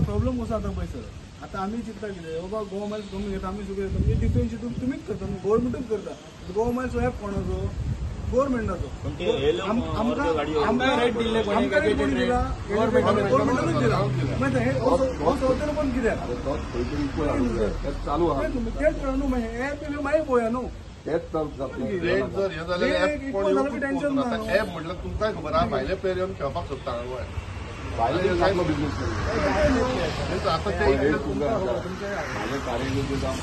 Problem कसो जाता पळय सर, आतां आमी चिंतता कितें बाबा गोवा मायल्स कमी घेता, आमी सगळें घेता, डिफरन्शिएट तुमीच करता, गव्हर्मेंटूच करता. गोवा मायल्स हो एप कोणाचो? गव्हर्मेंटाचो. आमकां रेट दिल्ले कोणी दिला? गव्हर्मेंटानूच दिला. मागीर हे हो सवतेलो पण कित्याक चालू आहा तेच न्हू, मागीर एप मागीर पळोवया न्हू. रेट जर हे जाल्यार एप कोण टेन्शन ना. एप म्हटल्यार तुमकांय खबर आहा, भायले प्लेयर येवन खेळपाक सोदता गोंयांत, भायले आपलो बिजनेस. आतां ते भायले कारें जावं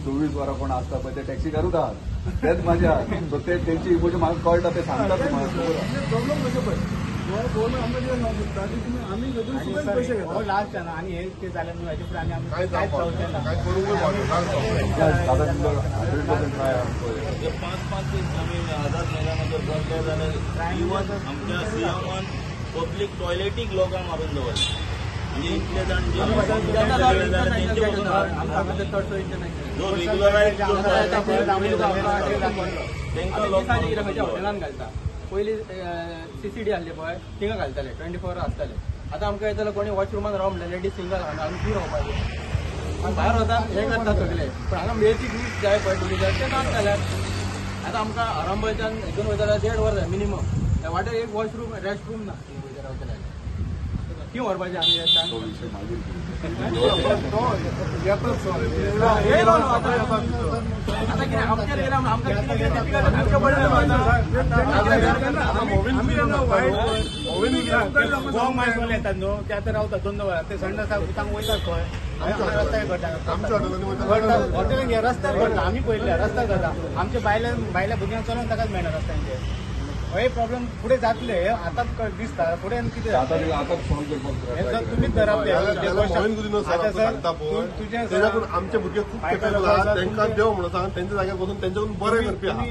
24 वरां कोण आसता पळय ते टॅक्सीकारूच आहात, तेच म्हाज्या. सो ते तेंची इमोशन म्हाका कळटा, ते सांगता तुम्हाला. प्रॉब्लम कशें पळय, गव्हर्मेंट आमकां कितें सांगूंक सोदता की तुमी आमी हितून पयशे घेता लास्ट ना, आनी हे ते जालें न्हू हेजे फुडें आनी आमी कांयच जावचें ना. दादा तुमचो 100% ट्राय आहा. 5-5 दीस आमी आझाद मैदानाचेर बसले जाल्यार इवन आमच्या सीएमान पब्लीक टॉयलेटीक लोकांक मारून दवरले. म्हणजे इतले जाण जे जो रेग्युलरायज तांकां हॉटेलान घालता. पयलीं सीसीडी आसली पळय, थिंगा घालताले 24 वरां आसताले. आतां आमकां येतलो कोणी वॉशरुमान राव म्हणल्यार लेडीज सिंगल आहा, आमी खंय रावपाचें? आनी भायर वता हें करता सगळे, पूण हांगा बेसीक नीड्स जाय पळय टुरिजाक, ते ना जाल्यार आतां आमकां आरांबोळच्यान हितून वयता जाल्यार 1.5 वर जाय मिनिमम. त्या वाटेर एक वॉशरूम रेस्ट रूम ना, थंय वयता रावतले जाल्यार ती व्हरपाचें आमी आतां कितें आमचेर येयला म्हणून आमकां कितें कितें आमचें पडलें. गोवा मायल्सवाले येतात न्हू, ते आतां रावतात 2-2 वरां, ते संडासाक उदकांक वयतात खंय, रस्त्यार घडटा, हॉटेलान रस्त्यार घडटा. आमी पळयल्ले रस्त्यार घडटा, आमच्या बायल्या भुरग्यांक चलोवन ताकाच मेळना रस्त्यांचेर. हे प्रॉब्लम फुडें जातले, हे आतांच दिसता फुडें कितें तुमीच धरात. तुजें आमचे भुरगे खूब केपेबल आहा, तांकां देव म्हणून सांग, तेंच्या जाग्यार बसून तेंच्याकडून बरें करपी आहा.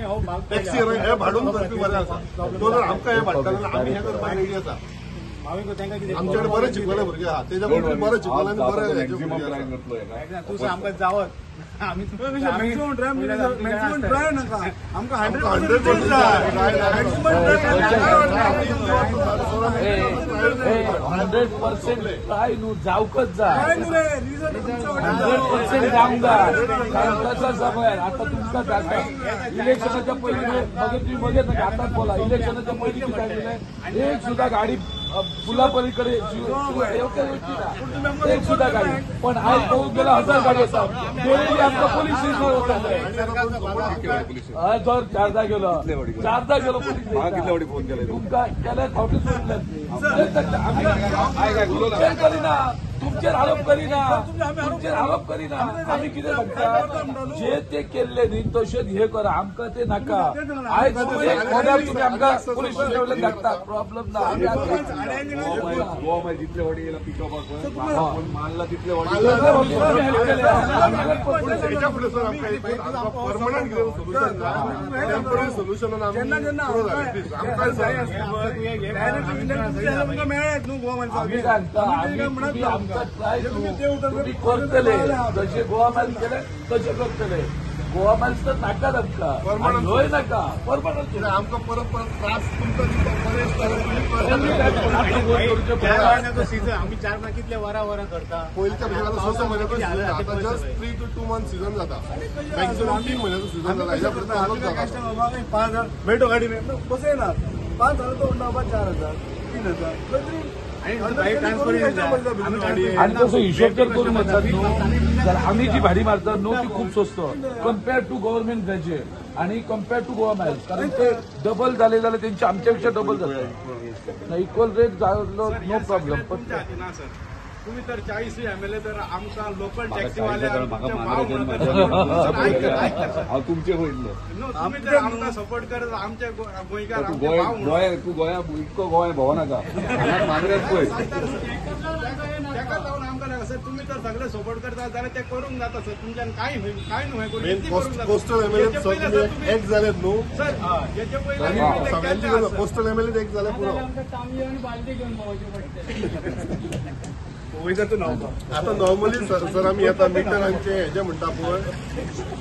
टॅक्सी हे भाडून करपी बरें आसा, तो जर आमकां हे भाडटा जाल्यार आमी हें करपाक रेडी आसा. आमच्याकडे बरें शिकवले भुरगे आहा, तेज्या कडून बरें शिकवले आनी बरें. तूं आमकां जावत मॅक्सिमम ड्राय मॅक्सिमम ड्राय नाका आमकां 100% जाय. 100% ट्राय न्हू जावकच जाय, 100% जावंक जाय. कारण कसं आसा पळय आतां तुमकां जाता इलेक्शनाच्या पयलीं मागीर तुमी बघत नाका, आतांच बोला. इलेक्शनाच्या पयलीं कितें सांगिल्लें, एक सुद्दां गाडी पुला पलीकडे एक सुद्दां गाडी, पण आयज पळोवंक गेल्यार 1000 गाडी आसा. डेली आमकां पोलीस स्टेशनार वता. हय सर, चारदा गेलो, चारदा गेलो पोलीस स्टेशनार. तुमकां केल्यार फावटी सोडले. तुमचेर करिना, तुमचेर आरोप करिना, तुमचेर आरोप करिना. आमी कितें सांगता, जे ते केल्ले न्ही तशेंच हे करा, आमकां ते नाका. आयज एक तुमी आमकां पोलीस स्टेशना वयल्यान धाडटा, प्रॉब्लम ना. गोवा मागीर जितले वाटी येयला पिकअपाक मारला तितले वाटी. परमनंट सोल्युशन ना, टेम्पररी सोल्युशन मेळ्ळें न्हू गोवा आमी सांगता, आमी आमकां ट्राय तुमी करतले जशे गोवा मायल्स केले तशे करतले. गोवा मायल्स तर नाकाच आमकां, न्हय नाका, परमनंट. आमकां परत परत त्रास तुमकां. सीझन आमी 4 म्हयने कितले वरां वरां करता. पयलींच्या भशेन आतां 6 म्हयन्याचो सीझन, आतां जस्ट 3 to 2 month season जाता, मॅक्सिमम 3 म्हयन्याचो सीझन जाता. हेज्या फुडें 5,000 मेळटो गाडी बसयना, 5,000 तो म्हणटा बाबा 4,000 3,000. आनी तसो हिशोब जर करून वचत न्हू जाल्यार आमी जी भाडी मारतात न्हू ती खूब स्वस्त कम्पेर्ड टू गव्हर्मेंट बॅजेट आनी कम्पेर्ड टू गोवा मायल्स, कारण ते डबल जाले जाल्यार तेंचे आमच्या पेक्षा डबल जाता. इक्वल रेट जालो नो प्रॉब्लम. पण तुम्ही तर 40 एमएलए तर आमकां लोकल टॅक्सीवाले तुमचे पयले तुम्ही तर आमकां सपोर्ट करत, आमचे गोंयकार. तूं गोंया इतको गोंय भोंवनाका, मांद्र्यात पळय. ताका लागून आमकां नाका सर, तुम्ही तर सगळे सपोर्ट करता जाल्यार ते करूंक जाता सर, तुमच्यान कांय कांय न्हू करूं. कोस्टल एमएलए एक जालेत न्हू सर, हेचे पयलीं सगळ्यांची कोस्टल एमएलए एक जाले पुरो. तांबी आनी बालदी घेवन भोंवचें पडटलें. आतां नॉर्मली सर सर आमी येता मिटरांचे हेजे म्हणटा पळय,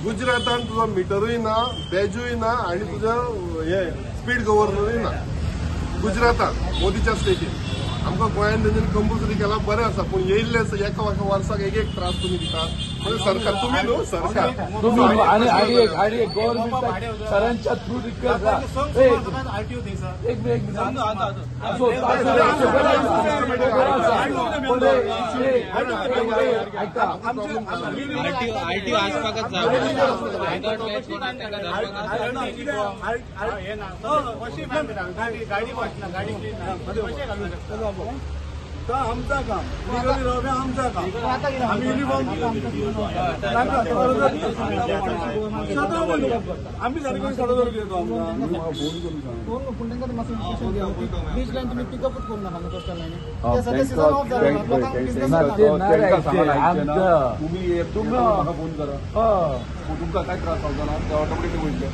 गुजरातान तुजो मिटरूय ना, बॅजूय ना आनी तुजो हे स्पीड गव्हर्नरूय ना गुजरातान, मोदीच्या स्टेटीन. आमकां तुका गोंयान तेंच्यांनी कंपल्सरी केला बरें आसा पूण येयल्ले आसा एका एका वर्साक एक एक त्रास तुमी दितात म्हणजे सरकार तुमी न्हू सरकार तुम्ही आणि आणि एक आणि एक गव्हर्नमेंट सरांच्या थ्रू रिक्वेस्ट एक मिनिट ऐका आरटीओ आसपाकच तो आमचा काम आमचा काम आम्ही युनिफॉर्म आम्ही सारखे सडोदर घेतो फोन करा तुमकां काय त्रास जावचो ना ते ऑटोमॅटिक वयतले.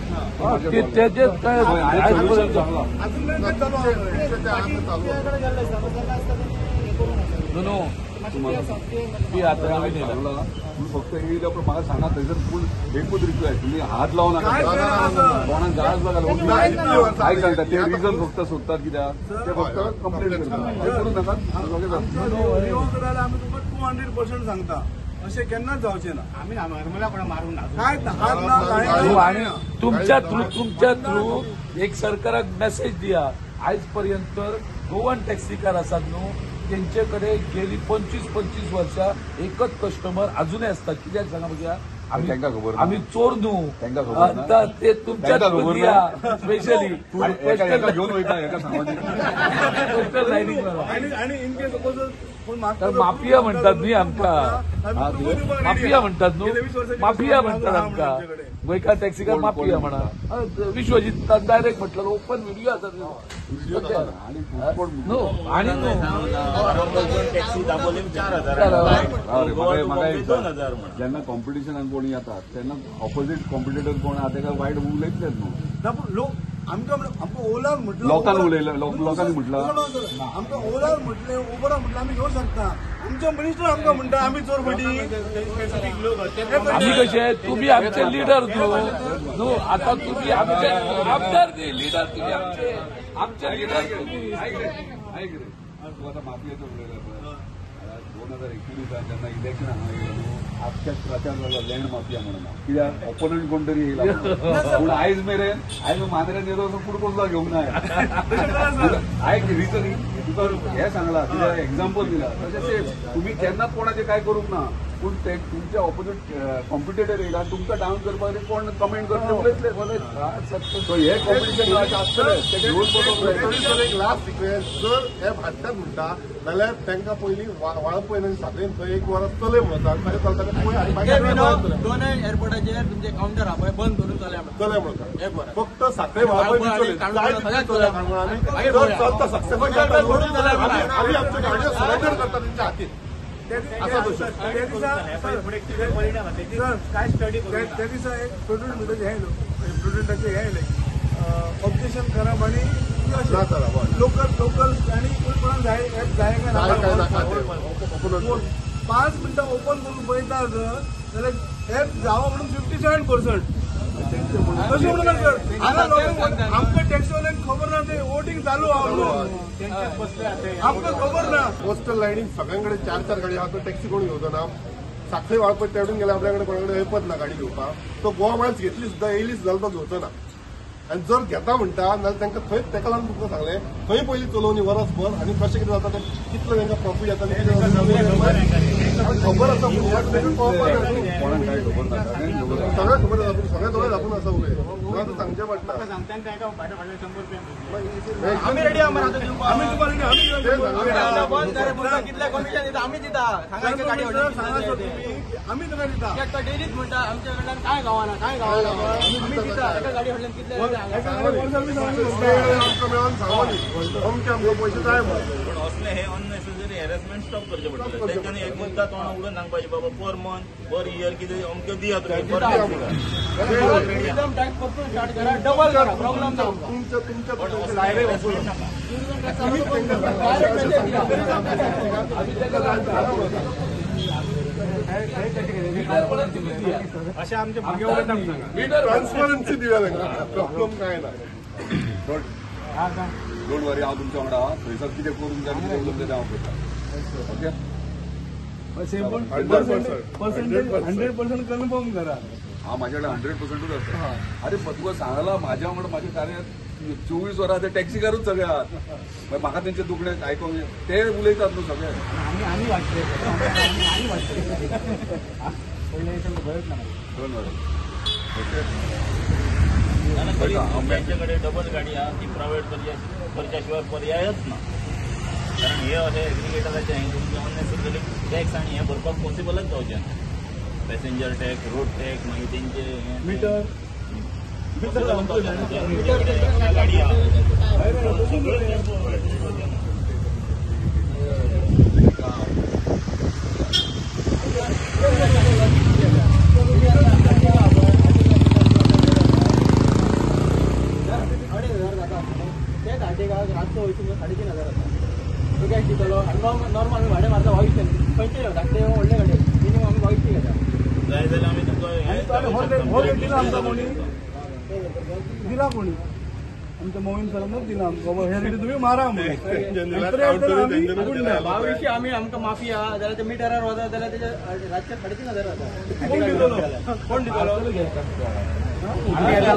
ती आता नवीन येयला फक्त येयल्या पण म्हाका सांगा थंयसर पूण एकूच रिक्वेस्ट तुम्ही हात लावू नाका कोणाक गाज लागलो आयक सांगता ते रिजन फक्त सोदतात कित्याक ते फक्त कंप्लेन करतात ते करूं नाका. आमी तुमकां 200% सांगता अशें केन्नाच जावचें ना. आमी मारूंक ना काय हात ना. आणि तुमच्या थ्रू एक सरकाराक मेसेज दिया. आयज पर्यंत गोवन टॅक्सीकार आसात न्हू तेंचे कडेन गेली 25-25 वर्सां एकच कस्टमर अजूनय आसता. कित्याक सांगा बघ्या आमी चोर न्हू ते तुमच्या स्पेशली घेवन वयता माफिया म्हणटात न्ही आमकां माफिया म्हणटात न्हू माफिया म्हणटात आमकां गोंयकार टॅक्सीकार माफिया म्हणा. विश्वजीत डायरेक्ट म्हटलं ओपन व्हिडिओ आसा न्हू आणि टॅक्सी दाबोली 4000 2000 जेन्ना कॉम्पिटिशनाक कोण येतात तेन्ना ऑपोजीट कॉम्पिटिटर कोण आहा तेका वायट उलयतलेच न्हू. लोक आमकां आमकां ओलार म्हटलं लोकांनी उलयलं लोकांनी म्हटलं आमकां ओलार म्हटलें उबरार म्हटलं आमी घेवंक शकता. आमचो मिनिस्टर आमकां म्हणटा आमी चोर फटी. आमी कशे तुमी आमचे लिडर न्हू न्हू आतां तुमी आमचे आमदार न्ही लिडर तुमी आमचे आमचे लिडर तुमी. आयक रे तूं आतां माफियाचो उलयला पळय 2021 जेन्ना इलेक्शन हांगा येयलें न्हू आख्ख्या प्रचार जालो लँड माफिया म्हणून कित्याक ऑपोनंट कोण तरी येयला पूण आयज मेरेन आयज मांद्र्यान येयलो कुडकोसलो घेवंक ना. आयक रिजन तुका हें सांगलां कित्याक एग्जाम्पल दिला तशें सेम तुमी केन्नाच कोणाचें कांय करूंक ना पूण ते तुमचे ऑपोजीट कॉम्पिटेटर येयला तुमकां डावन करपाक कोण कमेंट करतले उलयतले सो हे कॉम्पिटिशन आसतलें ते घेवन पळोवंक जाय. एक लास्ट रिक्वेस्ट जर हे भाडटात म्हणटा जाल्यार तांकां पयलीं वाळपय आनी साखळेन थंय एक वरां चलय म्हणटा कशें चलता तें पळय. दोनय एअरपोर्टाचेर तुमचे कावंटर आहा पळय बंद करून चलय चलय म्हणटा फक्त साखळे वाळपय चलय जर चलता सक्सेसफूल आमी आमच्यो गाडयो सरेंडर करता तेंच्या हातीन. त्या दिसा एक प्रुडंट हे आयलो प्रुडंटाचे हे आयले ऑब्जेक्शन करप आनी लोकल लोकल आनी कोणाक जाय जाय काय ना 5 मिनटां ओपन करून पळयता जर जाल्यार एप जावं म्हणून 57% कशें म्हणून सर हांगा लोकांक आमकां टॅक्सीवाल्यांक खबर ना ते वोटींग चालू आहा म्हणून आमकां खबर ना. कोस्टल लायनीन सगळ्यां कडेन 4-4 गाडी आहा तो टॅक्सी कोण घेवचो ना. साखळे वाळपय तेडून गेल्यार आपल्या कडेन कोणा कडेन ऐपत ना गाडी घेवपाक तो गोवा मायल्स घेतली सुद्दां येयली सुद्दां तो घेवचो ना. आनी जर घेता म्हणटा नाल्यार तांकां थंय तेका लागून तुमकां सांगलें थंय पयलीं चलोवनी वरसभर आनी कशें कितें जाता तें कितलो तांकां प्रॉफीट जाता खबर आसा. सगळें खबर आसा सगळें दोळे दाखोवन आसा उलय तुका सांगचें पडटा. आमी रेडी आहा मरे दिवपाक कितले कमिशन दिता आमी दिता आमी तुका दिता डेलीच म्हणटा आमच्या कडल्यान काय गावना काय गावना आमी दिता एका गाडी फाटल्यान कितले पयशे जाय. पण असले हे अननेसेसरी हॅरेसमेंट स्टॉप करचें पडटलें. तेंच्यांनी एक मुद्दा तोंड उगडून सांगपाचें बाबा पर मंथ पर इयर कितें अमक्यो दिया तुमी टुरिझम टॅक्स परतून स्टार्ट करा डबल करा प्रॉब्लम ना. तुमच्या अशें आमचे भुरगे उलयता. ट्रान्सपरन्सी दिवया तांकां प्रॉब्लम काय ना. Don't वरी, हांव तुमच्या वांगडा आहा. थंयसर कितें करूंक जाय कितें उलोवंक जाय तें हांव करता. ओके, 100% कन्फर्म करा. हांव म्हाज्या कडेन 100% आसा. अरे तुका सांगला म्हाज्या वांगडा म्हाज्या कार्यात 24 वरां ते टॅक्सीकारूच सगळे आहात. मागीर म्हाका तेंचे दुखणें आयकोंक ते उलयतात न्हू सगळे. Don't worry. Okay, त्यांच्याकडे डबल गाडी आहा ती प्रायव्हेट करच्या शिवाय पर्यायच ना. कारण हे अशें एग्रीगेटराचें हें तुमचें अननेसेसरी टॅक्स आनी हें भरपाक पॉसिबलच जावचें ना. पॅसेंजर टॅक्स, रोड टॅक्स, मागीर तेंचे मिटर गाडी आहा. ते धाटेगाक रातचो वयता 3,500 आसा. तो कॅश दितलो आनी नॉर्मल आमी भाडें मारता 22 खंयचे धाकटे व्हडले गाडये मिनिमम आमी 22 घेता. जाय जाल्यार आमी तुमकां हो रेट दिला आमकां कोणी दिला, कोणी आमच्या मोहीम सरानच दिला आमकां. हे रेटी तुमी मारा म्हणून 22 आमी आमकां माफी आहा जाल्यार ते मिटरार वता जाल्यार तेजे रातचे 3,500 जाता. कोण दितलो? कोण दितलो? आमी आतां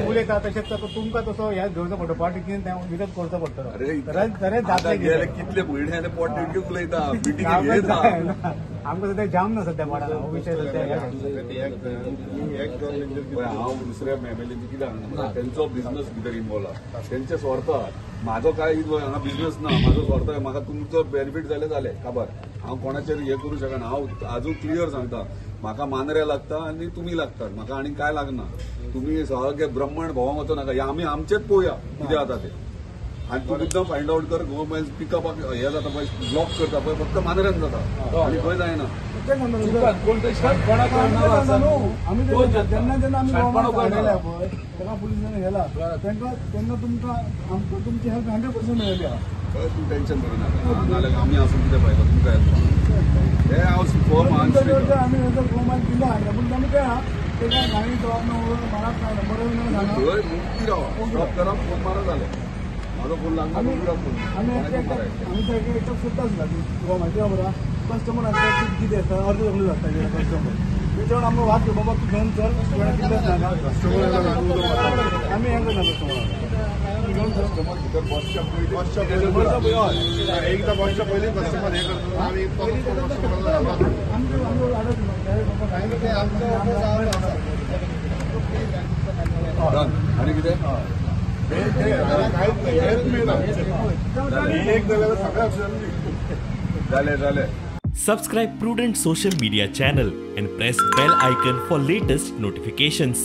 उलयता तशेंच तुमकां तसो ह्या घेवचो पडटलो, पॉलिटिक्सीन विरोध करचो पडटलो. अरे कितले भयणी जाल्यार पोट तिडकी उलयता, मिटींग घेता. आमकां सद्या जाम ना सद्या पोटान हो विशय सद्या. हांव दुसऱ्या एमएलएची कितें सांगना, तेंचो बिझनस भितर इनवॉल्व आहा, तेंचे स्वार्थ आहा. म्हाजो काय हांगा बिझनस ना, म्हाजो स्वार्थ म्हाका तुमचो बेनिफीट जालें जालें काबार. हांव कोणाचेर हें करूं शकना. हांव आजून क्लियर सांगता, म्हाका मांद्रे लागता आनी तुमी लागतात, म्हाका आनी काय लागना. तुमी सगळे ब्रह्मांड भोवंक वचो नाका, आमी आमचेच पळोवया कितें जाता तें. आनी तूं मुद्दम फायंड आवट कर, गोवा मायल्स पिकअपाक हें जाता पळय, ब्लॉक करता पळय, फक्त मांद्र्यान जाता आनी खंय जायना. आमी जेन्ना जेन्ना आमी गोवा पळय तेका पुलिसांनी व्हेला तांकां तेन्ना तुमकां आमकां तुमची हेल्प 100% मेळ्ळी आहा. तूं टेन्शन करूं नाका, नाल्यार आमी आसून कितें फायदो तुमकां हेल्प. हे हांव फर्म आमी गोवा दिला पूण आमी काय आहा तेका गाडी जबाब ना मारात ना बरोबर थंय मुक्ती रावा, स्टॉप करा, फोन मारा जालें. म्हाजो फोन लागना फोन. आमी आमी सारकें एकटो सोदता सुद्दां गोवा माहिती खबर आहा. कस्टमर आसता कितें आसता अर्द सगळें जाता कस्टमर विचारून आमकां वाद बाबा तूं घेवन चल कितें नाका. आमी हें करना कस्टमर घेवन कस्टमर भितर बसच्या पयलीं एकदां बसच्या पयलीं कस्टमर हें करता. आमी आनी कितें एक जाल्यार सगळ्या जालें जालें. Subscribe Prudent Social Media channel and press bell icon for latest notifications.